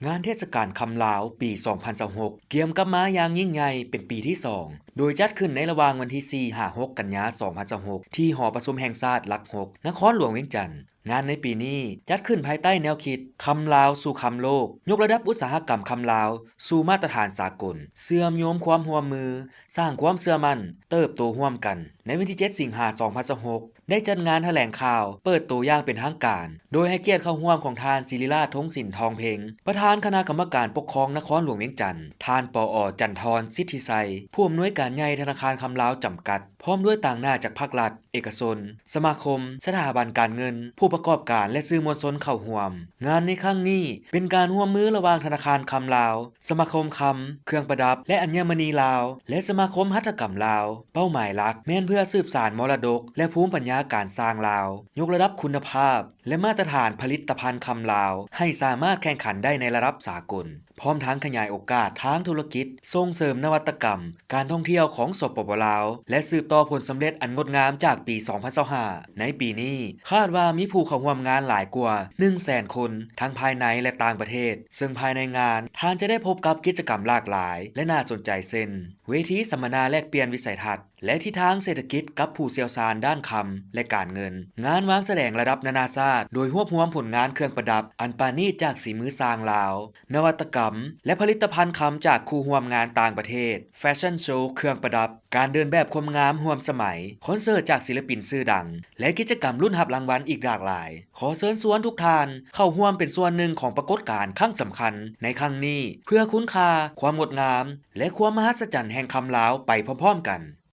ງານເທດສະການຄຳລາວປີສອງພັນຊາວຫົກ ກຽມກັບມາຢ່າງຍິ່ງໃຫຍ່ເປັນປີທີສອງ ໂດຍຈັດຂຶ້ນໃນລະຫວ່າງວັນທີສີ່ຫາຫົກກັນຍາສອງພັນຊາວຫົກ ທີ່ຫໍປະຊຸມແຫ່ງຊາດຫຼັກຫົກ ນະຄອນຫຼວງວຽງຈັນ. ງານໃນປີນີ້ຈັດຂຶ້ນພາຍໃຕ້ແນວຄິດ ຄຳລາວສູ່ຄຳໂລກ, ຍົກລະດັບອຸດສາຫະກຳຄຳລາວສູ່ມາດຕະຖານສາກົນ, ເຊື່ອມໂຍງຄວາມຮ່ວມມື, ສ້າງຄວາມເຊື່ອໝັ້ນ, ເຕີບໂຕຮ່ວມກັນ. ໃນວັນທີເຈັດສິງຫາສອງພັນຊາວຫົກ ໄດ້ຈັດງານຖະແຫຼງຂ່າວເປີດໂຕຢ່າງເປັນທາງການ ໂດຍໃຫ້ກຽດເຂົ້າຮ່ວມຂອງທ່ານ ສິລິລາດ ທົງສິນທອງເພັງ ປະທານຄະນະກຳມະການປົກຄອງນະຄອນຫຼວງວຽງຈັນ, ທ່ານ ປອ ຈັນທອນ ສິດທິໄຊ ຜູ້ອຳນວຍການໃຫຍ່ທະນາຄານຄຳລາວຈຳກັດ, ພ້ອມດ້ວຍຕາງໜ້າຈາກພາກລັດ, ເອກະຊົນ, ສະມາຄົມ, ສະຖາບັນການເງິນ, ຜູ້ປະກອບການ ແລະ ສື່ມວນຊົນເຂົ້າຮ່ວມ. ງານໃນຄັ້ງນີ້ເປັນການຮ່ວມມືລະຫວ່າງທະນາຄານຄຳລາວ, ສະມາຄົມຄຳ, ເຄື່ອງປະດັບ ແລະ ອັນຍະມະນີລາວ ແລະ ສະມາຄົມຫັດຖະກຳລາວ. ເປົ້າໝາຍຫຼັກແມ່ນເພື່ອສືບສານມໍລະດົກ ແລະ ພູມປັນຍາການຊ່າງລາວ, ຍົກລະດັບຄຸນນະພາບ ແລະ ມາດຕະຖານຜະລິດຕະພັນຄຳລາວ ໃຫ້ສາມາດແຂ່ງຂັນໄດ້ໃນລະດັບສາກົນ, ພ້ອມທັງຂະຫຍາຍໂອກາດທາງທຸລະກິດ, ສົ່ງເສີມນະວັດຕະກຳ, ການທ່ອງທ່ຽວຂອງ ສປປ ລາວ ແລະ ສືບຕໍ່ຜົນສຳເລັດອັນງົດງາມຈາກປີສອງພັນຊາວຫ້າ. ໃນປີນີ້ຄາດວ່າມີຜູ້ເຂົ້າຮ່ວມງານຫຼາຍກວ່າໜຶ່ງແສນຄົນ ທັງພາຍໃນ ແລະ ຕ່າງປະເທດ, ເຊິ່ງພາຍໃນງານທ່ານຈະໄດ້ພົບກັບກິດຈະກຳຫຼາກຫຼາຍ ແລະ ໜ້າສົນໃຈ ເຊັ່ນ ເວທີສຳມະນາແລກປ່ຽນວິໄສທັດ ແລະ ທິດທາງເສດຖະກິດກັບຜູ້ຊ່ຽວຊານດ້ານຄຳ ແລະ ການເງິນ, ງານວາງສະແດງລະດັບນານາຊາດ ໂດຍຮວບຮວມຜົນງານເຄື່ອງປະດັບອັນປານີດຈາກສີມືຊ່າງລາວ, ນະວັດຕະກຳ ແລະ ຜະລິດຕະພັນຄຳຈາກຄູ່ຮ່ວມງານຕ່າງປະເທດ, ແຟຊັ່ນໂຊເຄື່ອງປະດັບ, ການເດີນແບບຄວາມງາມຮ່ວມສະໄໝ, ຄອນເສີດຈາກສິລະປິນຊື່ດັງ ແລະ ກິດຈະກຳລຸ້ນຮັບລາງວັນອີກຫຼາກຫຼາຍ. ຂໍເຊີນຊວນທຸກທ່ານເຂົ້າຮ່ວມເປັນສ່ວນໜຶ່ງຂອງປາກົດການຄັ້ງສຳຄັນໃນຄັ້ງນີ້ ເພື່ອຄຸນຄ່າ, ຄວາມງົດງາມ ແລະ ຄວາມມະຫັດສະຈັນແຫ່ງຄຳລາວໄປພ້ອມໆກັນ.